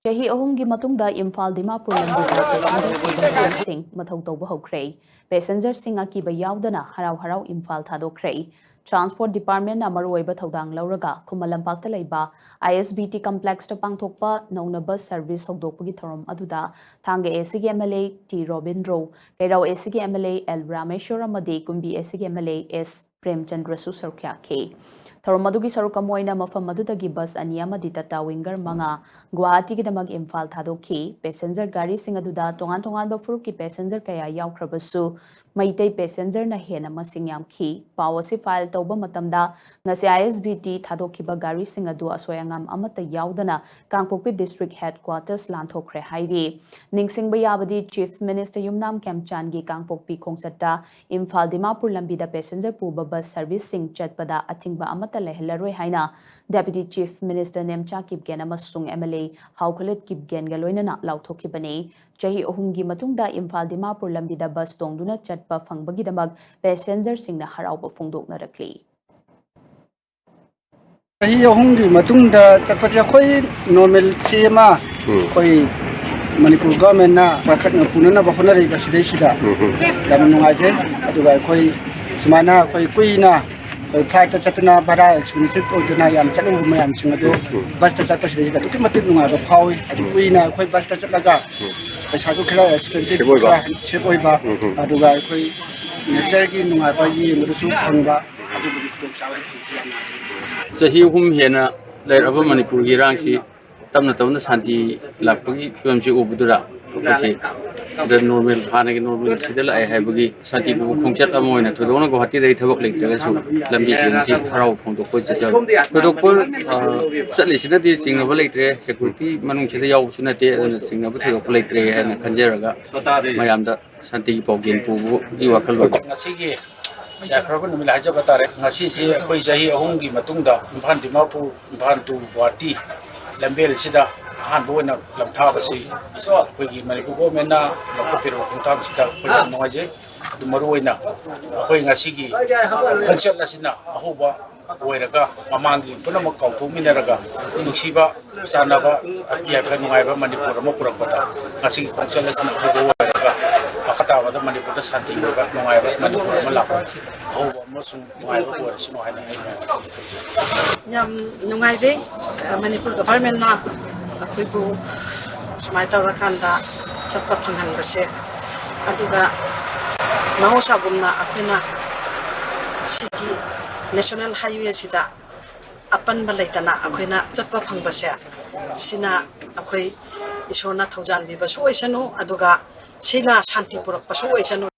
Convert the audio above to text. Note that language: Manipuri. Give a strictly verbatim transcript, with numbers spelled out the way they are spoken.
ꯆꯍꯤ ꯑꯍꯨꯝꯒꯤ ꯃꯇꯨꯡꯗ ꯏꯝꯐꯥꯜ ꯗꯤꯃꯥꯄꯨꯔ ꯂꯝꯕꯤꯗ ꯄꯦꯁꯦꯟꯖꯔ ꯄꯨꯕ ꯒꯥꯔꯤꯁꯤꯡ ꯃꯊꯧ ꯇꯧꯕ ꯍꯧꯈ꯭ꯔꯦ꯫ ꯄꯦꯁꯦꯟꯖꯔꯁꯤꯡ ꯑꯀꯤꯕ ꯌꯥꯎꯗꯅ ꯍꯔꯥꯎ ꯍꯔꯥꯎ ꯏꯝꯐꯥꯜ ꯊꯥꯗꯣꯛꯈ꯭ꯔꯦ꯫ ꯇ꯭ꯔꯥꯟꯁꯄꯣꯔꯠ ꯗꯤꯄꯥꯔꯠꯃꯦꯟꯅ ꯃꯔꯨꯑꯣꯏꯕ ꯊꯧꯗꯥꯡ ꯂꯧꯔꯒ ꯈꯨꯃꯟ ꯂꯝꯄꯥꯛꯇ ꯂꯩꯕ ꯑꯥꯏ ꯑꯦꯁ ꯕꯤ ꯇꯤ ꯀꯝꯄ꯭ꯂꯦꯛꯁꯇ ꯄꯥꯡꯊꯣꯛꯄ ꯅꯧꯅ ꯕꯁ ꯁꯔꯚꯤꯁ ꯍꯧꯗꯣꯛꯄꯒꯤ ꯊꯧꯔꯝ ꯑꯗꯨꯗ ꯊꯥꯡꯒ ꯑꯦ ꯁꯤꯒꯤ M L A T Robindro, ꯀꯩꯔꯥꯎ ꯑꯦ ꯁꯤꯒꯤ ꯑꯦꯝ ꯑꯦꯜ ꯑꯦ ꯑꯦꯜ ꯔꯥꯃꯦꯁ꯭ꯋꯔ ꯑꯃꯗꯤ ꯀꯨꯝꯕꯤ ꯑꯦ ꯁꯤꯒꯤ ꯑꯦꯝ ꯑꯦꯜ ꯑꯦ ꯑꯦꯁ ꯄ꯭ꯔꯦꯝꯆꯟꯗ꯭ꯔꯁꯨ ꯁꯔꯨꯛ ꯌꯥꯈꯤ꯫ ꯊꯧꯔꯝ ꯑꯗꯨꯒꯤ ꯁꯔꯨꯛ ꯑꯃ ꯑꯣꯏꯅ ꯃꯐꯝ ꯑꯗꯨꯗꯒꯤ ꯕꯁ ꯑꯅꯤ ꯑꯃꯗꯤ ꯇꯥꯇꯥ ꯋꯤꯡꯒꯔ ꯃꯉꯥ ꯒꯨꯋꯥꯍꯥꯇꯤꯒꯤꯗꯃꯛ ꯏꯝꯐꯥꯜ ꯊꯥꯗꯣꯛꯈꯤ꯫ ꯄꯦꯁꯦꯟꯖꯔ ꯒꯥꯔꯤꯁꯤꯡ ꯑꯗꯨꯗ ꯇꯣꯉꯥꯟ ꯇꯣꯉꯥꯟꯕ ꯐꯨꯔꯨꯞꯀꯤ ꯄꯦꯁꯦꯟꯖꯔ ꯀꯌꯥ ꯌꯥꯎꯈ꯭ꯔꯕꯁꯨ, ꯃꯩꯇꯩ ꯄꯦꯁꯦꯟꯖꯔꯅ ꯍꯦꯟꯅ ꯃꯁꯤꯡ ꯌꯥꯝꯈꯤ꯫ ꯄꯥꯎ ꯑꯁꯤ ꯐꯥꯏꯜ ꯇꯧꯕ ꯃꯇꯝꯗ ꯉꯁꯤ ꯑꯥꯏ ꯑꯦꯁ ꯕꯤ ꯇꯤ ꯊꯥꯗꯣꯛꯈꯤꯕ ꯒꯥꯔꯤꯁꯤꯡ ꯑꯗꯨ ꯑꯁꯣꯏ ꯑꯉꯥꯝ ꯑꯃꯠꯇ ꯌꯥꯎꯗꯅ ꯀꯥꯡꯄꯣꯛꯄꯤ ꯗꯤꯁꯇ꯭ꯔꯤꯛ ꯍꯦꯗꯀ꯭ꯋꯥꯇꯔꯁ ꯂꯥꯟꯊꯣꯛꯈ꯭ꯔꯦ ꯍꯥꯏꯔꯤ꯫ ꯅꯤꯡꯁꯤꯡꯕ ꯌꯥꯕꯗꯤ, ꯆꯤꯐ ꯃꯤꯅꯤꯁꯇꯔ ꯌꯨꯝꯅꯥꯝ ꯈꯦꯝꯆꯥꯟꯒꯤ ꯀꯥꯡꯄꯣꯛꯄꯤ ꯈꯣꯡꯆꯠꯇ ꯏꯝꯐꯥꯜ ꯗꯤꯃꯥꯄꯨꯔ ꯂꯝꯕꯤꯗ ꯄꯦꯁꯦꯟꯖꯔ ꯄꯨꯕ ꯕꯁ ꯁꯔꯚꯤꯁꯁꯤꯡ ꯆꯠꯄꯗ ꯑꯊꯤꯡꯕ ꯑꯃꯠꯇ ꯂꯩꯍꯜꯂꯔꯣꯏ ꯍꯥꯏꯅ ꯗꯦꯄ꯭ꯌꯨꯇꯤ ꯆꯤꯐ ꯃꯤꯅꯤꯁꯇꯔ ꯅꯦꯝꯆꯥ ꯀꯤꯞꯒꯦꯟ ꯑꯃꯁꯨꯡ ꯑꯦꯝ ꯑꯦꯜ ꯑꯦ ꯍꯥꯎꯈꯂꯤꯠ ꯀꯤꯞꯒꯦꯟꯒ ꯂꯣꯏꯅꯅ ꯂꯥꯎꯊꯣꯛꯈꯤꯕꯅꯤ꯫ ꯆꯍꯤ ꯑꯍꯨꯝꯒꯤ ꯃꯇꯨꯡꯗ ꯏꯝꯐꯥꯜ ꯗꯤꯃꯥꯄꯨꯔ ꯂꯝꯕꯤꯗ ꯕꯁ ꯇꯣꯡꯗꯨꯅ ꯆꯠꯄ ꯐꯪꯕꯒꯤꯗꯃꯛ ꯄꯦꯁꯦꯟꯖꯔꯁꯤꯡꯅ ꯍꯔꯥꯎꯕ ꯐꯣꯡꯗꯣꯛꯅꯔꯛꯂꯤ꯫ ꯆꯍꯤ ꯑꯍꯨꯝꯒꯤ ꯃꯇꯨꯡꯗ ꯆꯠꯄꯁꯦ ꯑꯩꯈꯣꯏ ꯅꯣꯔꯃꯦꯜꯁꯤ ꯑꯃ ꯎꯝ꯫ ꯑꯩꯈꯣꯏ ꯃꯅꯤꯄꯨꯔ ꯒꯚꯔꯟꯃꯦꯟꯠꯅ ꯄꯥꯏꯈꯠꯅ ꯄꯨꯅꯅꯕ ꯍꯣꯠꯅꯔꯤꯕ ꯁꯤꯗꯩꯁꯤꯗ ꯎꯝ ꯎꯝ꯫ ꯌꯥꯝꯅ ꯅꯨꯡꯉꯥꯏꯖꯩ꯫ ꯑꯗꯨꯒ ꯑꯩꯈꯣꯏ ꯁꯨꯃꯥꯏꯅ ꯑꯩꯈꯣꯏ ꯀꯨꯏꯅ ꯑꯩꯈꯣꯏ ꯐ꯭ꯂꯥꯏꯠꯇ ꯆꯠꯇꯅ ꯚꯔꯥ ꯑꯦꯛꯁꯄꯦꯟꯁꯤꯞ ꯑꯣꯏꯗꯅ ꯌꯥꯝ ꯆꯠꯂꯨꯕ ꯃꯌꯥꯝꯁꯤꯡ ꯑꯗꯨ ꯎꯝ ꯎꯝ꯫ ꯕꯁꯇ ꯆꯠꯄꯁꯤꯗꯩꯁꯤꯗ ꯑꯗꯨꯛꯀꯤ ꯃꯇꯤꯛ ꯅꯨꯡꯉꯥꯏꯕ ꯐꯥꯎꯏ꯫ ꯑꯗꯨ ꯎꯝ꯫ ꯀꯨꯏꯅ ꯑꯩꯈꯣꯏ ꯕꯁꯇ ꯆꯠꯂꯒ ꯎꯝ꯫ ꯄꯩꯁꯥꯁꯨ ꯈꯔ ꯑꯦꯛꯁꯄꯦꯟꯁꯤꯞ ꯁꯦꯞ ꯑꯣꯏꯕ꯫ ꯈꯔ ꯁꯦꯞ ꯑꯣꯏꯕ꯫ ꯎꯝ ꯎꯝ꯫ ꯑꯗꯨꯒ ꯑꯩꯈꯣꯏ ꯅꯦꯆꯔꯒꯤ ꯅꯨꯡꯉꯥꯏꯕ ꯌꯦꯡꯕꯗꯁꯨ ꯐꯪꯕ꯫ ꯑꯗꯨꯒꯨꯝꯕꯒꯤ ꯈꯨꯗꯣꯡꯆꯥꯕ ꯌꯥꯝ ꯅꯨꯡꯉꯥꯏꯖꯩ꯫ ꯆꯍꯤ ꯑꯍꯨꯝ ꯍꯦꯟꯅ ꯂꯩꯔꯛꯑꯕ ꯃꯅꯤꯄꯨꯔꯒꯤ ꯏꯔꯥꯡꯁꯤ ꯇꯞꯅ ꯇꯞꯅ ꯁꯥꯟꯇꯤ ꯂꯥꯛꯄꯒꯤ ꯐꯤꯕꯝꯁꯤ ꯎꯕꯗꯨꯗ ꯑꯩꯈꯣꯏꯁꯤ ꯁꯤꯗ ꯅꯣꯔꯃꯦꯜ, ꯍꯥꯟꯅꯒꯤ ꯅꯣꯔꯃꯦꯜ ꯁꯤꯗ ꯂꯥꯛꯑꯦ ꯍꯥꯏꯕꯒꯤ ꯁꯥꯟꯇꯤ ꯄꯨꯕ ꯈꯣꯡꯆꯠ ꯑꯃ ꯑꯣꯏꯅ ꯊꯣꯏꯗꯣꯛꯅ ꯒꯨꯋꯥꯍꯥꯇꯤꯗꯒꯤ ꯊꯕꯛ ꯂꯩꯇ꯭ꯔꯒꯁꯨ ꯂꯝꯕꯤꯁꯤꯡ ꯑꯁꯤ ꯍꯔꯥꯎꯕ ꯐꯣꯡꯗꯣꯛꯄ ꯑꯣꯏꯅ ꯆꯠꯆꯕꯅꯤ꯫ ꯊꯣꯏꯗꯣꯛꯄ, ꯑ, ꯆꯠꯂꯤꯁꯤꯅꯗꯤ ꯆꯤꯡꯅꯕ ꯂꯩꯇ꯭ꯔꯦ꯫ ꯁꯦꯀ꯭ꯌꯨꯔꯤꯇꯤ ꯃꯅꯨꯡꯁꯤꯗ ꯌꯥꯎꯕꯁꯨ ꯅꯠꯇꯦ, ꯑꯗꯨꯅ ꯆꯤꯡꯅꯕ ꯊꯣꯏꯗꯣꯛꯄ ꯂꯩꯇ꯭ꯔꯦ ꯍꯥꯏꯅ ꯈꯟꯖꯔꯒ ꯃꯌꯥꯝꯗ ꯁꯥꯟꯇꯤꯒꯤ ꯄꯥꯎꯖꯦꯜ ꯄꯨꯕꯒꯤ ꯋꯥꯈꯜꯂꯣꯟ꯫ ꯉꯁꯤꯒꯤ ꯌꯥꯏꯐꯔꯕ ꯅꯨꯃꯤꯠ ꯍꯥꯏꯖꯕ ꯇꯥꯔꯦ꯫ ꯉꯁꯤꯁꯤ ꯑꯩꯈꯣꯏ ꯆꯍꯤ ꯑꯍꯨꯝꯒꯤ ꯃꯇꯨꯡꯗ ꯏꯝꯐꯥꯜ ꯗꯤꯃꯥꯄꯨꯔ, ꯏꯝꯐꯥꯜ to ꯒꯨꯋꯥꯍꯥꯇꯤ ꯂꯝꯕꯦꯜꯁꯤꯗ ꯑꯍꯥꯟꯕ ꯑꯣꯏꯅ ꯂꯝꯊꯥꯕꯁꯤ ꯑꯩꯈꯣꯏꯒꯤ ꯃꯅꯤꯄꯨꯔ ꯒꯣꯔꯃꯦꯟꯅ ꯂꯧꯈꯠꯄꯤꯔꯕ ꯈꯣꯡꯊꯥꯡꯁꯤꯗ ꯑꯩꯈꯣꯏ ꯌꯥꯝ ꯅꯨꯡꯉꯥꯏꯖꯩ꯫ ꯑꯗꯨ ꯃꯔꯨꯑꯣꯏꯅ ꯑꯩꯈꯣꯏ ꯉꯁꯤꯒꯤ ꯈꯣꯡꯆꯠ ꯑꯁꯤꯅ ꯑꯍꯧꯕ ꯑꯣꯏꯔꯒ ꯃꯃꯥꯡꯒꯤ ꯄꯨꯝꯅꯃꯛ ꯀꯥꯎꯊꯣꯛꯃꯤꯟꯅꯔꯒ ꯅꯨꯡꯁꯤꯕ ꯆꯥꯟꯅꯕ ꯌꯥꯏꯐ ꯅꯨꯡꯉꯥꯏꯕ ꯃꯅꯤꯄꯨꯔ ꯑꯃ ꯄꯨꯔꯛꯄꯗ ꯉꯁꯤꯒꯤ ꯈꯣꯡꯆꯠ ꯑꯁꯤꯅ ꯑꯄꯨꯕ ꯑꯣꯏꯔꯒ ꯃꯈꯥ ꯇꯥꯕꯗ ꯃꯅꯤꯄꯨꯔꯗ ꯁꯥꯟꯇꯤ ꯑꯣꯏꯕ ꯅꯨꯡꯉꯥꯏꯕ ꯃꯅꯤꯄꯨꯔ ꯑꯃ ꯂꯥꯛꯄ ꯑꯍꯧꯕ ꯑꯃꯁꯨꯡ ꯅꯨꯡꯉꯥꯏꯕ ꯑꯣꯏꯔꯁꯅꯨ ꯍꯥꯏꯅ ꯑꯩꯅ ꯊꯝꯖꯒꯦ꯫ ꯌꯥꯝ ꯅꯨꯡꯉꯥꯏꯖꯩ꯫ ꯃꯅꯤꯄꯨꯔ ꯒꯚꯔꯟꯃꯦꯟꯅ ꯑꯩꯈꯣꯏꯕꯨ ꯁꯨꯃꯥꯏꯅ ꯇꯧꯔꯀꯥꯟꯗ ꯆꯠꯄ ꯐꯪꯍꯟꯕꯁꯦ꯫ ꯑꯗꯨꯒ ꯃꯍꯧꯁꯥꯒꯨꯝꯅ ꯑꯩꯈꯣꯏꯅ ꯁꯤꯒꯤ ꯅꯦꯁꯅꯦꯜ ꯍꯥꯏꯋꯦꯁꯤꯗ ꯑꯄꯟꯕ ꯂꯩꯇꯅ ꯑꯩꯈꯣꯏꯅ ꯆꯠꯄ ꯐꯪꯕꯁꯦ, ꯁꯤꯅ ꯑꯩꯈꯣꯏ ꯏꯁꯣꯔꯅ ꯊꯧꯖꯥꯟꯕꯤꯕꯁꯨ ꯑꯣꯏꯁꯅꯨ, ꯑꯗꯨꯒ ꯁꯤꯅ ꯁꯥꯟꯇꯤ ꯄꯨꯔꯛꯄꯁꯨ ꯑꯣꯏꯁꯅꯨ꯫